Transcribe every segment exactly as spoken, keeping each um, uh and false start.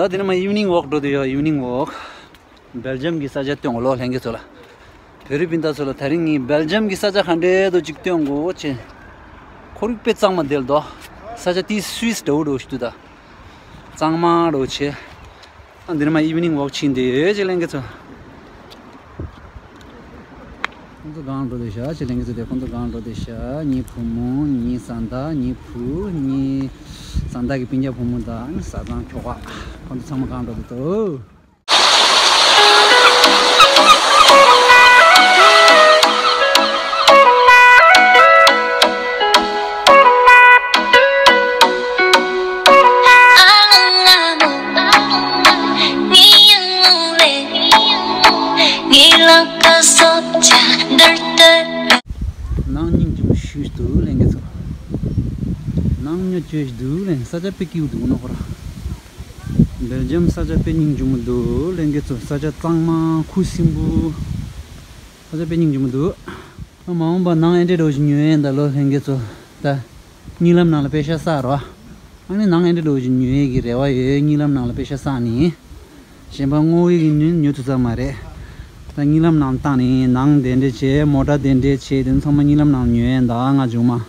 ད་དེ་ནས་མར་ཨི་ཝི་ནིང་ཝོག་འགྲོ་དུས་ཡོད། ཨི་ཝི་ནིང་ཝོག་སྦེལ་ཇམ་གྱི་ས་ཆ་སྟོན་གོ་ལོ། ལྷན་རྒྱས་ཚོ་ལ། བོད་རིགས་སྤུན་ཟླ་ཚོ་ལ་དེ་རིང་ངས་སྦེལ་ཇམ་གྱི་ས་ཆ་ག་འདྲས་འདུག་ཅིག་སྟོན་གོ་ཅེས། ཁོར་ཡུག་དཔེ་གཙང་མ་དེ་ལ་འདུག་ས་ཆ་དེ་སུད་སི་འདྲ་བོ་འདྲ་བོ་ཞིག་འདུག་ད། གཙང་མ་འདྲ་བོ་བྱས། ཨ་འདི་ནས་མར་ཨི་ཝི་ནིང་ཝོག་ཕྱིན་བསྡད་ཡོད་ཅེས་ལྷན་རྒྱས་ཚོ། ཁོང་ཚོ་སྒང་འགྲོ་བསྡད་ཤག་ཅེས་ལྷན་རྒྱས་ཚོ། དེ་ཁོང་ཚོ་སྒང་འགྲོ་བསྡད་ཤག་ངའི་བུ་མོ། ངའི་བཟའ་ཟླ། ངའི་བུ། ངའི་བཟའ་ཟླ་གི་སྤུན་ཀྱག་བུ་མོ་དང་བཟའ་ཚང་ཁྱོ་ག། ཁོང་ཚོ་ཚང་མ་སྒང་འགྲོ་བསྡད་འདུག་ནང་སྙིང་རྗེ་མོ་ཞེ་པོ་འདུག་ལྷན་རྒྱས་ཚོ། ནང་སྙིང་རྗེ་ཞེ་པོ་འདུག་ལྷན། ས་ཆ་དཔེ་སྐྱིད་པོ་འདུག་ནོ་ཁོ་ར། སྦེལ་ཇམ་ས་ཆ་དཔེ་སྙིང་རྗེ་མོ་འདུག་ལྷན་རྒྱས་ཚོ། ས་ཆ་གཙང་མ་ཁུ་སིམ་པོ། ས་ཆ་དཔེ་སྙིང་རྗེ་མོ་འདུག་མ་འོངས་པ་ནང་ཨེ་འདྲས་འདྲ་བོ་ཞིག་ཉོ་ཡས་ཡིན་ད་ལོ་ལྷན་རྒྱས་ཚོ། ད་གཉིད་ལམ་ནང་ལ་པེ་ཤ་བསགས་རོགས། ཨ་ནི་ནང་ཨེ་འདྲས་འདྲ་བོ་ཞིག་ཉོ་ཡས་ཀྱི་རེ་བ་ཡོད། གཉིད་ལམ་ནང་ལ་པེ་ཤ་བསགས་ནི། གཞན་པ་དངོས་ཡོད་ཀྱི་ཉོ་ཉོ་ཐུབ་ས་མ་རེད། ད་གཉིད་ལམ་ནང་བཏང་ནི། ནང་དེ་འདྲས་བྱས། མོ་ཊ་དེ་འདྲས་བྱས། དེ་ཚང་མ་གཉིད་ལམ་ནང་ཉོ་ཡས་ཡིན་ད་ང་བྱུང་མ།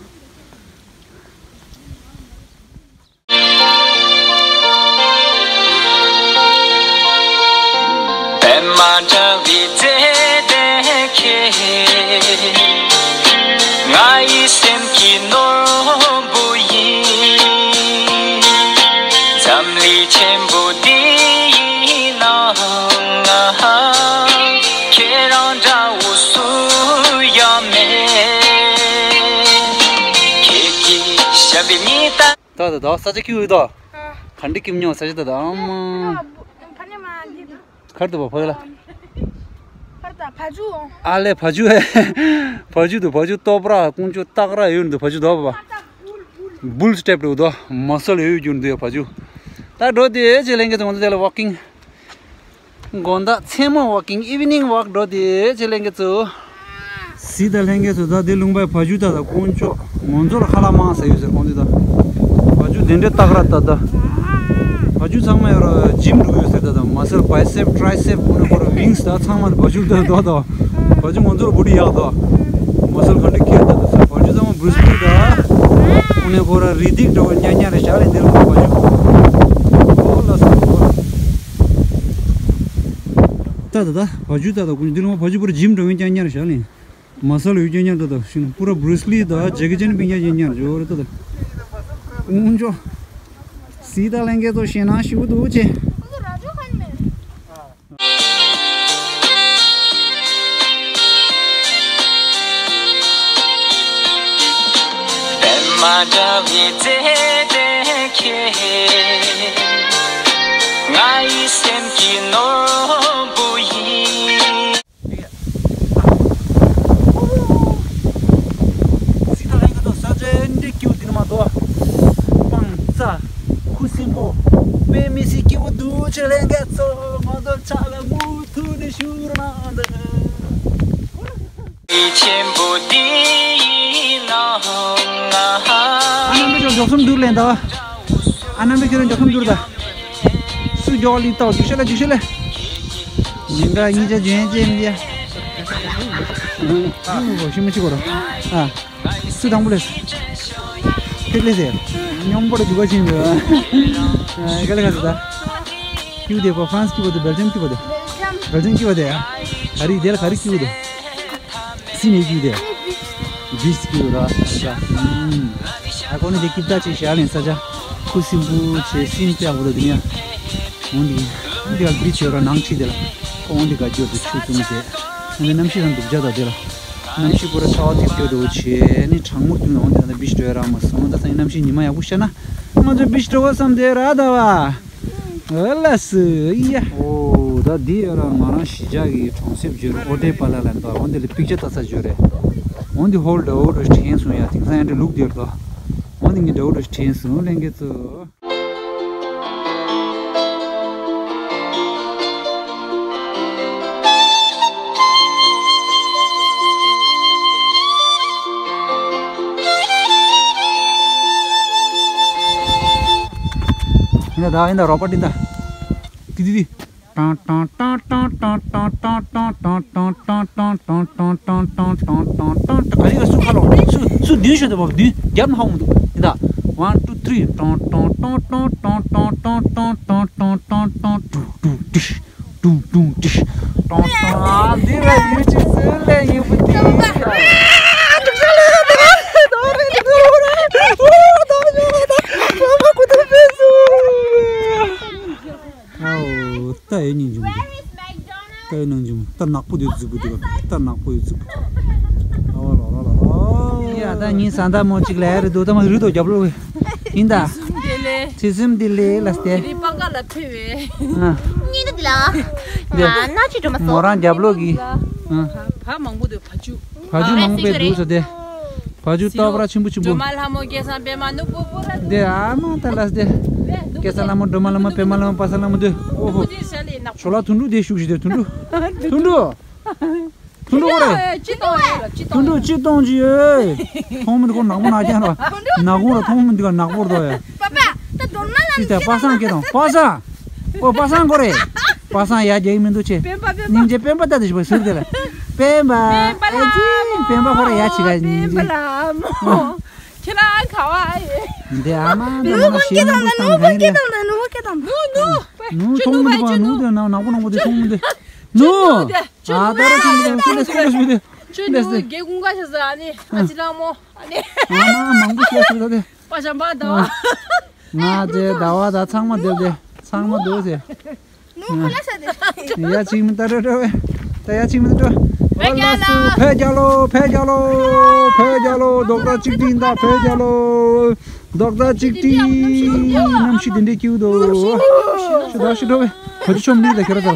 པད་མ་འདྲ་བའི་མཛེས་ལྡན་ཁྱེད། ང་ཡི་སེམས་ཀྱི་ནོར་བུ་ཡིན། འཛམ་གླིང་ཆེན་པོ་འདི་ཡི་ནང་ང་། ཁྱེད་རང་འདྲ་བོ་སུ་ཡང་མེད། ཁྱེད་ཀྱི་ཞབས་པད་ཉི་ལྟར། ད་ད་ད་ས་ཆ་སྐྱིད་པོ་ད། ཨ། ག་འདྲ་སྐྱིད་མྱོང་ས་ཆ་ད་ད་ཨ་མ། ཕ་ནི་མ་འདི་ད། གར་དུ་བ་ཕ་ལ། གར་ད་བ་ཇུ། ཨ་ལེ་བ་ཇུ་ཨེ། བ་ཇུ་དུ་བ་ཇུ་སྟོབས་ར་ཀུན་སྤྱོད་སྟག་ར་ཡོད་འདུག་བ་ཇུ་ད་བ། བུལ་སི་ཊེབ་འདུག་ད་མ་སལ་ཡོད་རྒྱུ་འདུག་བ་ཇུ། ད་འགྲོ་དེ་ཅེས་ལྷན་རྒྱས་ཚོ་ང་ཚོ་དེ་ལ་ཝོག་ཀིང་། དགོང་དག་མཚན་མོ་ཝོག་ཀིང་། ཨི་ཝི་ནིང་ཝོག་འགྲོ་དེ་ཅེས་ལྷན་རྒྱས་ཚོ། གཟིགས་དང་ལྷན་རྒྱས་ཚོ། ད་དེ་ལུང་པའི་བ་ཇུ་ད་ད་དཀོན་མཆོག་ང་ཚོ་ལ་ཁ་ལག་མང་ཟེར་ཡོད་ཟེར་ཁོང་ཚོས་ད། བ་ཇུ་དེ་འདྲའི་སྟག་ར་ད་ད། བ་ཇུ་ཚང་མ་ཡོད་ར་ཇིམ་འགྲོ་ཡོད་ཟེར་ད་ད། མ་སལ་བའི་སེབ་ཊི་རའི་སེབ་ཁོ་ན་ཁོ་ར་ཝིང་སི་ད་ཚང་མ་ད་བ་ཇུ་ད་ད་ད། བ་ཇུ་ང་ཚོ་ལ་བོ་ཌི་ཡག་ད། མ་སལ་ག་འདྲ་ཁྱེར་ད་ད་ཟེར། བ་ཇུ་ཚང་མ་བུ་རུས་ལི་ད། ཁོ་ན་ཁོ་ར་རི་དིག་འདྲ་བོ་ཉག་ཉག་རེ་བཞག་ལེ་འདིར་ལ་བ་ཇུ། ཨོ་ལ་སོ་ཁོ་ར། ད་ད་ད་བ་ཇུ་ད་ད་ཀུན་འདི་ལོ་བ་ཇུ་པུ་ར་ཇིམ་འགྲོ་མཁན་རྐྱང་ཉར་བཞག་ལེ། མ་སལ་ཡོད་རྐྱང་ཉར་ད་ད་ཤིན་པུ་ར་བུ་རུས་ལི་ད་ཇེ་ཀི་ཅན་སྤུན་ཀྱག་རྐྱང་ཉར་འཇོག་རེད་ད་ད། ཀུན་འཇོག་སི་ད་ལྷན་རྒྱས་ཚོ་ཞེད་སྣང་ཞེ་པོ་འདུག་ཅེ། པད་མ་འདྲ་བའི་མཛེས་ལྡན་ཁྱེད། ང་ཡི་སེམས་ཀྱི་ནོར་བུ་ཡིན། སི་ད་ལྷན་རྒྱས་ཚོ་ས་ཆ་འདི་སྐྱིད་པོ་འདི་ནས་མར་དོ། སྤང་རྩྭ། ཁུ་སིམ་པོ། དཔེ་མི་སྲིད་སྐྱིད་པོ་འདུག་ཅེས་ལྷན་རྒྱས་ཚོ། ང་ཚོ་ཕྱག་ལ་མུ་མཐུད་ནས་བཞུགས་རོགས་གནང་། ཆེན་པོ་འདི་ཡི་ནང་ང་། ཨ་ནམ་པེ་ཁྱོད་མགྱོགས་གསུམ་འདུག་ལེན་ད། ཨ་ནམ་པེ་ཁྱོད་མགྱོགས་གསུམ་འདུག་ད། སུ་མགྱོགས་ལི་ཏོག་རྒྱུག་ཤ་ལ་རྒྱུག་ཤ་ལ། ཉིན་ག་གཉིས་ཆ་འཇོན་ཅེས་མི་ཡ། ཨུ་ཤི་མ་ཤི་གོ་ར། ཨ། སུ་དང་པོ་ལས། ཐིག་ལེ་ཟེར། སྙོམས་པོ་ར་རྒྱུག་པ་ཕྱིན་འདུག་ཨ། ག་ལེ་ག་ཟེར་ད། སྐྱིད་པོ་དེ་ཁོ་ཧྥ་རན་སི་སྐྱིད་པོ་དེ་སྦེལ་ཇམ་སྐྱིད་པོ་དེ། སྦེལ་ཇམ་སྐྱིད་པོ་དེ། ག་རི་དེ་ལ་ག་རི་སྐྱིད་པོ་དེ། སི་ནས་སྐྱིད་པོ་དེ། བིས་སྐྱིད་པོ་ར། ཨ་ཁོ་ནི་དེ་སྐྱིད་ད་ཆེ་ཤ་ལེན་ས་ཆ། ཁུ་སིམ་པོ་ཆེ་སིན་ཏེ་ཨ་བོ་དེ་ནི། འོན་ཏེ། འོན་ཏེ་ག་བིས་ཡོད་ར་ནང་ཁྲིད་དེ་ལ། ཁོ་འོན་ཏེ་ག་འགྱོ་དེ་ཆུ་བཙུམ་ཟེར། འོན་ཏེ་གནམ་གཤིས་རང་སྡུག་ཅག་ད་དེ་ལ། གནམ་གཤིས་པོ་ར་ཚ་བ་ཐིབ་ཐིབ་འགྲོ་བྱས་ནི་གྲང་མོ་དུས་ན་འོན་ཏེ་ད་བིས་འགྲོ་ཡ་རག་མ་སོང་། ད་ས་ཡི་གནམ་གཤིས་ཉི་མ་ཡག་པོ་ཤར་ན། ང་ཚོ་བིས་འགྲོ་བ་བསམ་དེ་ར་ད་བ། ཨོ་ལ་སི་ཡ། ཨོ་ད་འདི་ཡ་ར་ང་རང་གཞིས་ཆགས་ཀྱི་གྲོང་གསེབ་བརྗོད་རེད། ཨོ་ཏེ་པ་ལ་ལ་འདུག་འོན་ཏེ་ལ་པིག་ཅར་ལྟ་ས་བརྗོད་རེད། འོན་ཏེ་ཧོལ་འདྲ་བོ་འདྲ་དྲན་སོང་ཡ། དེང་སང་ཡ་འདྲ་ལུག་དེར་འདུག་འོན་ཏེ་ངས་འདྲ་བོ་འདྲ་དྲན་སོང་ལྷན་རྒྱས་ཚོ། ཡིན་ད་ད་ཡིན་ད་རོགས་པ་འདི་ད། ག་རེ་ག་སུ་ཁ་ལོ་སུ་སུ་མདུན་ཤོད་དེ་བབ་མདུན་རྒྱབ་ན་ཧ་གོ་མི་འདུག་ཡིན་ད། One, two, three. ཏོང་ཏོང་ཏོང་ཏོང་ཏོང་ཏོང་ཏོང་ཏོང་ཏོང་ཏོང་ཏོང་ཏོང་ཏོང་ཏོང་ཏོང་ཏོང་ཏོང་། ཏོང་ཏོང་། ཨ། འདི་ལ་ཡིད་ཆེས་སུ་ལས་ཡིན་པ་དེ། ཨའོ། ད་ཨེ་ཉིན་འཇུམ་འདུག་ད་ཨེ་ནང་འཇུམ། ད་ནག་པོ་དེ་རྫིག་པོ་འདུག་ད་ནག་པོ་ཡོད་རྫིག་པོ། ཨ་ལ་ལ་ལ་ལ། ཡ་ད་ཉིན་ས་མདའ་མོ་གཅིག་ལ་ཡ་རེ་འདུག་ད་མ་རུ་དོ་རྒྱབ་ལོ་ཡིན་ད། དེ་ལས། ཚེ་སེམས་དེ་ལས་ལ་སྟེ། དེ་རིང་པང་ཁ་ལ་ཕེབས་པས། ཨ། གཉིས་ནི་དེ་ལ། དེ། ང་ན་ཅི་འགྲོ་མ་སོང་། མོ་རང་རྒྱབ་ལོ་གི། ཨ། བ་མང་པོ་འདུག་བ་ཕྱུགས། བ་ཕྱུགས་མང་པོ་འདུག་ཟེར་ཏེ། བ་ཕྱུགས་སྟོབས་ར་ཆེན་པོ་ཆེན་པོ། སྒྲོལ་མ་ལྷ་མོ་སྐལ་བཟང་པདྨ་ནོར་བུ་པོ་ར། དེ་ཨ་མ་ད་ལ་སྟེ། སྐལ་བཟང་ལྷ་མོ་སྒྲོལ་མ་ལྷ་མོ་པདྨ་ལྷ་མོ་པ་སངས་ལྷ་མོ་འདུག་ཨོ་ཧོ། ཞོ་ལ་དུང་འབྲུ་དེ་ཤུགས་ཤིག་དེ་དུང་འབྲུ། དུང་འབྲུ། དུང་འབྲུ་ཁོ་རེ། ཅི་གཏོང་ཡོད་ལ་ཅི་གཏོང་། དུང་འབྲུ་ཅི་གཏོང་ཅི་ཡོད། མཐོང་མི་འདུག་ཁོ་ནག་པོ་ནག་རྐྱང་ར། ནག་ཁོང་ར་མཐོང་མི་འདུག་ག་ནག་པོ་ར་དོ་ཡ། པ་པ། ད་སྒྲོལ་མ་ལ་ཅི་ད་པ་སངས་སྐད་གཏོང་པ་སངས། ཨོ་པ་སངས་ཁོ་རེ། པ་སངས་ཡ་རྒྱག་གི་མི་འདུག་ཆེ། སྙིང་རྗེ་སྤེན་པ་ལྟ་དེ་ཞིག་པ་ཟུར་དེ་ལ། སྤེན་པ། སྤེན་པ་ལ། ཨེ་ཅི་སྤེན་པ་ཁོ་ར་ཡ་ཅི་ག་སྙིང་རྗེ། སྤེན་པ་ལ་མོ། ཁྱེད་རང་ག་བ་ཨེ། འདི་ཨ་མ་འདི་ནུ་མ་ཁོ་ཤེས་སྐད་ནུ་གཏོང་ད་ནུ་ཁོ་སྐད་གཏོང་ད་ནུ་ཁོ་སྐད་གཏོང་ད། ནུ་ནུ། ནུ་མཐོང་མི་འདུག་ག་ནུ་དེ་ནག་པོ་ནག་པོ་དེ་མཐོང་མི་འདུག་ནུ། ཨ་ད་ར་ཆུང་མི་འདུག་ཀུ་ལེ་སུ་ཀུ་ལེ་སུ་མི་འདུག་ཁྱོད་ནུ་རྒྱལ་ཀུན་དགའ་ཤ་ཟ་ཨ་ནི་ཨ་ཅི་ལ་མོ་ཨ་ནི། ཨ་མ་མང་པོ་ཤ་ཟ་དེ། པ་ཞམ་པ་ཟླ་བ། ང་དེ་ཟླ་བ་ད་ཚང་མ་སྡེབ་དེ་ཚང་མ་སྡོད་ཟེར། ནུ་ཁོ་ལ་ཤ་དེ། ཡ་ཅིག་མི་ད་ར་ར་བས། ད་ཡ་ཅིག་མི་ད་ར། ཨོ་ལ་སུ་བོད་རྒྱལ་ལོ་བོད་རྒྱལ་ལོ། བོད་རྒྱལ་ལོ་རྡོག་རྩ་གཅིག་སྒྲིལ་ད་བོད་རྒྱལ་ལོ། རྡོག་རྩ་གཅིག་སྒྲིལ། གནམ་གཤིས་དེ་འདྲས་སྐྱིད་འདུག་ཤི་ད་ཤི་འགྲོ་བས། བོད་ཆོམ་འདི་ད་ཁྱེར་ད།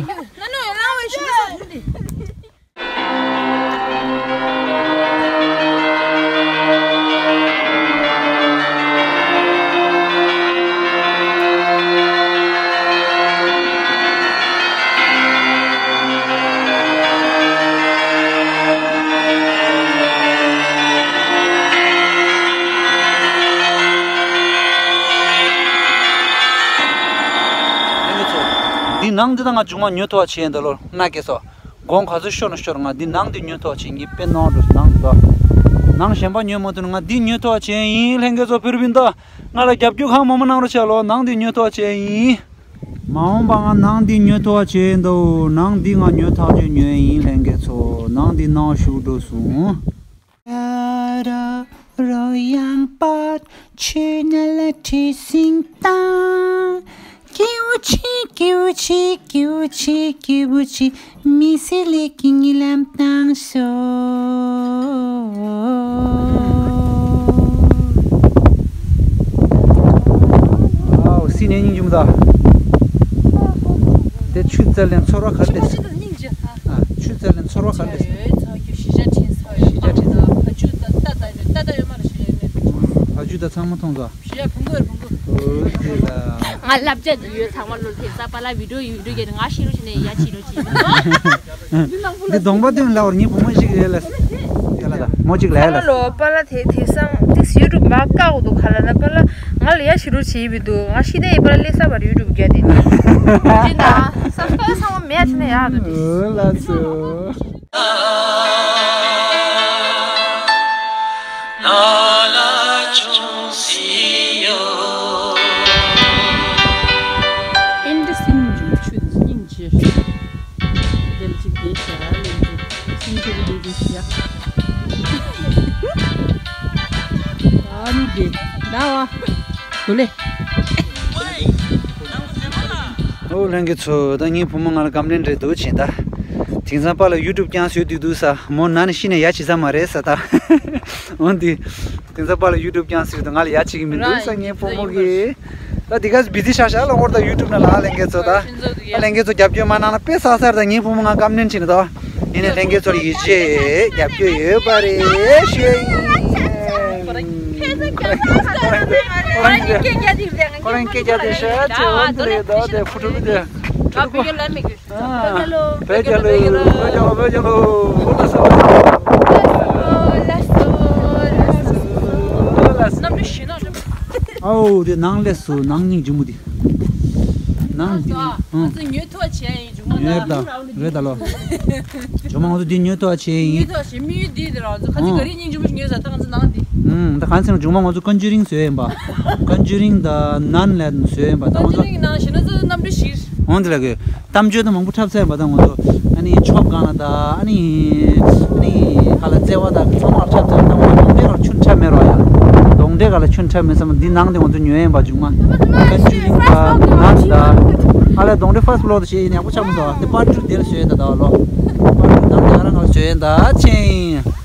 འདི་ནང་འདི་ད་ང་མཇུག་མ་ཉོ་ཐུབ་པ་བྱས་ཡིན་ད་ལོ་ན་སྐྱེ་སོ། དགོང་ག་ཚོད་ཤོར་ན་ཤོར། ང་འདི་ནང་འདི་ཉོ་ཐུབ་པ་བྱས་ངས་དཔེ་གནང་འགྲོ་ནང་འདི་དོ། ནང་གཞན་པ་ཉོ་མ་ཐུབ་ན་ང་འདི་ཉོ་ཐུབ་པ་བྱས་ཡིན། ལྷན་རྒྱས་ཚོ་བོད་རིགས་སྤུན་ཟླ། ང་ལ་རྒྱབ་སྐྱོར་གང་མང་མང་གནང་རོགས་བྱས་ལོ། ནང་འདི་ཉོ་ཐུབ་པ་བྱས་ཡིན། མ་འོངས་པ་ང་ནང་འདི་ཉོ་ཐུབ་པ་བྱས་ཡིན་དོ། ནང་འདི་ང་ཉོ་ཐག་ཆོད་ཉོ་ཡིན་ལྷན་རྒྱས་ཚོ། ནང་འདི་ནང་ཞུགས་འགྲོ་སོང་། རོ་ཡང་པོ་ཆུ་ནལ་ཁྲི་སིང་ཏང་། ཀིའུ་ཆི་ཀིའུ་ཆི་ཀིའུ་ཆི་ཀིའུ་ཆི། མི་སེ་ལེ་ཀི་ངི་ལམ་ཏང་སོ། ཨའོ་སི་ནས་སྙིང་རྗེ་མོ་ད། དེ་ཆུ་རྩལ་ལེན་ཚོར་བ་ག་རེ་ལས། ཨ་ཆུ་རྩལ་ལེན་ཚོར་བ་ག་རེ་ལས། བ་ཇུ་ད་ཚང་མ་མཐོང་ཚོ། ང་བསླབ་བྱ་ཡོད་ཚང་མ་ལོ་དེ་ས་པ་ལ་བི་ཌིའོ་ཡུ་ཊུབ་གྱད་ང་ཤི་རུ་ཆི་ནས་ཡ་ཆི་རུ་ཆི། འདི་གདོང་པ་བསྟན་ལ་བར་ངའི་བུ་མོ་ཞིག་ཡོད་ལ། ཡོད་ལ་ད་མོ་ཅིག་ལ་ཡོད་ལ། ལོ་པ་ལ་དེ་དེ་སང་ཏིག་ཡུ་ཊུབ་མ་བཀག་འདུག་ག་ལ་ན་པ་ལ་ང་ལ་ཡ་ཤི་རུ་ཆི་བི་འདུག་ང་ཤི་ནས་ཡི་པ་ལ་ལེ་ས་བར་ཡུ་ཊུབ་གྱད་དེ། ཅི་ན་སབ་སི་ཀ་རབ་ཚང་མ་མེད་ཆི་ནས་ཡ་འདུག་ཨོ་ལ་སོ། ཨིན་དྲ་སིན་འཇུ་ཆུ་སྙིང་རྗེ། དེ་ལ་ཅིག་དེ་བྱ་ལེན་དུ་སིན་ཆུ་རི་དེ་བྱ། ཨ་ནི་དེ་ད་བ་དུ་ལེ། ཨོ་ལྷན་རྒྱས་ཚོ་ད་ངའི་བུ་མོ་ང་ལ་བཀའ་ལན་རེད་འདུག་བྱེད་ད། དེང་སང་པ་ལ་ཡུ་ཊུབ་རྐྱང་བཟོས་དུས་འདུག་ས་མོ་ན་ནི་ཤི་ནས་ཡ་བྱེད་ས་མ་རེད་ས་ད། འོན་ཏེ། དེང་སང་པ་ལ་ཡུ་ཊུབ་རྐྱང་ཟེར་དུས་ང་ལ་ཡ་བྱེད་ཀྱི་མི་འདུག་ས་ངའི་བུ་མོ་གིས། ད་དེ་ག་བི་ཛི་ཤག་ཤག་ལ་འོར་ད་ཡུ་ཊུབ་ན་ལ་ལྷན་རྒྱས་ཚོ་ད། ལྷན་རྒྱས་ཚོ་རྒྱབ་སྐྱོར་མ་གནང་ན་དཔེ་བསགས་ཚར་ད་ངའི་བུ་མོ་ང་བཀའ་ལན་བྱེད་ནི་ད། ཡིན་ནའི་ལྷན་རྒྱས་ཚོར་ཡིད་ཆེས་རྒྱབ་སྐྱོར་ཡོད་པ་རེད་ཞུ་ཡ་ཡིན། ཁོ་རང་སྐད་རྒྱག་དེ་ཤ་ཚེ་འོང་དུ་རེད་ད་དེ་ཕུ་ཕྲུ་གུ་དེ། ཕྲུ་གུ། བོད་རྒྱལ་ལོ། བོད་རྒྱལ་ལོ། བོད་རྒྱལ་ལོ། བོད་རྒྱལ་ལོ། ཨོ་ལ་སོ། ཨོ་ལ་སོ། གནམ་གྲུ་ཞེ་ནག་འགྲོ། ཨའོ་དེ་ནང་ལས་སུ་ནང་སྙིང་རྗེ་མོ་དེ། ནང་དེ། ཨ་ང་ཚོ་ཉོས་ཐུབ་བྱས་ཡིན། ཉོས་ད། རེད་ད་ལོ། ཇོ་མོ་ང་ཚོ་འདི་ཉོས་ཐོག་བྱས་ཡིན། ཉོས་ཐོག་བྱས་མི་ཡུལ་འདི་དེ་རང་ཚོ་ཁ་ཚིག་ག་རེ་སྙིང་རྗེ་མོ་ཞིག་ཉོས་ཟ་ད་ང་ཚོ་ནང་འདི། ཨུམ། ད་གང་ཚེ་ཇོ་མོ་ང་ཚོ་ཀོན་ཇུ་རིང་བཟོས་ཡིན་པ། ཀོན་ཇུ་རིང་དང་ནན་ལ་བཟོས་ཡིན་པ་ད་ང་ཚོ། ཀོན་ཇུ་རིང་ནང་བཞིན་ན་ཚོ་རྣམ་འགྲེལ་ཞིག་འོང་འདི་ལ་གི། གཏམ་བརྗོད་དང་མང་པོ་འཁྲབ་ཚར་བ་དང་ང་ཚོ། ཨ་ནི་ཆོབ་སྒང་ལ་དང་ཨ་ནི། ཨ་ནི་ཁ་ལ་བརྩེ་བ་དང་ཚང་མ་འཁྲབ་ཚར་བ་དང་ང་ཚོ་གདོང་འདྲེ་ག་ལ་ཆུ་འཁྲབ་མེད་རོགས་ཡ། གདོང་འདྲེ་ག་ལ་ཆུ་འཁྲབ་མེད་བསམ་འདི་ནང་དེ་ང་ཚོ་ཉོས་ཡིན་པ་མཇུག་མ། ཀན་ཅུ་རིང་དང་ནང་དང་། ཨ་ལས་གདོང་འདྲེ་ཕར་སི་བློག་དུ་བྱས་ཡིན་ཡག་པོ་ཆགས་མི་འདུག་དེ་པར་ཊུ་དེ་ལ་བཟོས་ཡིན་ད་ད་བ་ལོ། པར་ཊུ་ནང་དེ་ང་རང་ག་ལ་བཟོས་ཡིན་ད་ཆེན།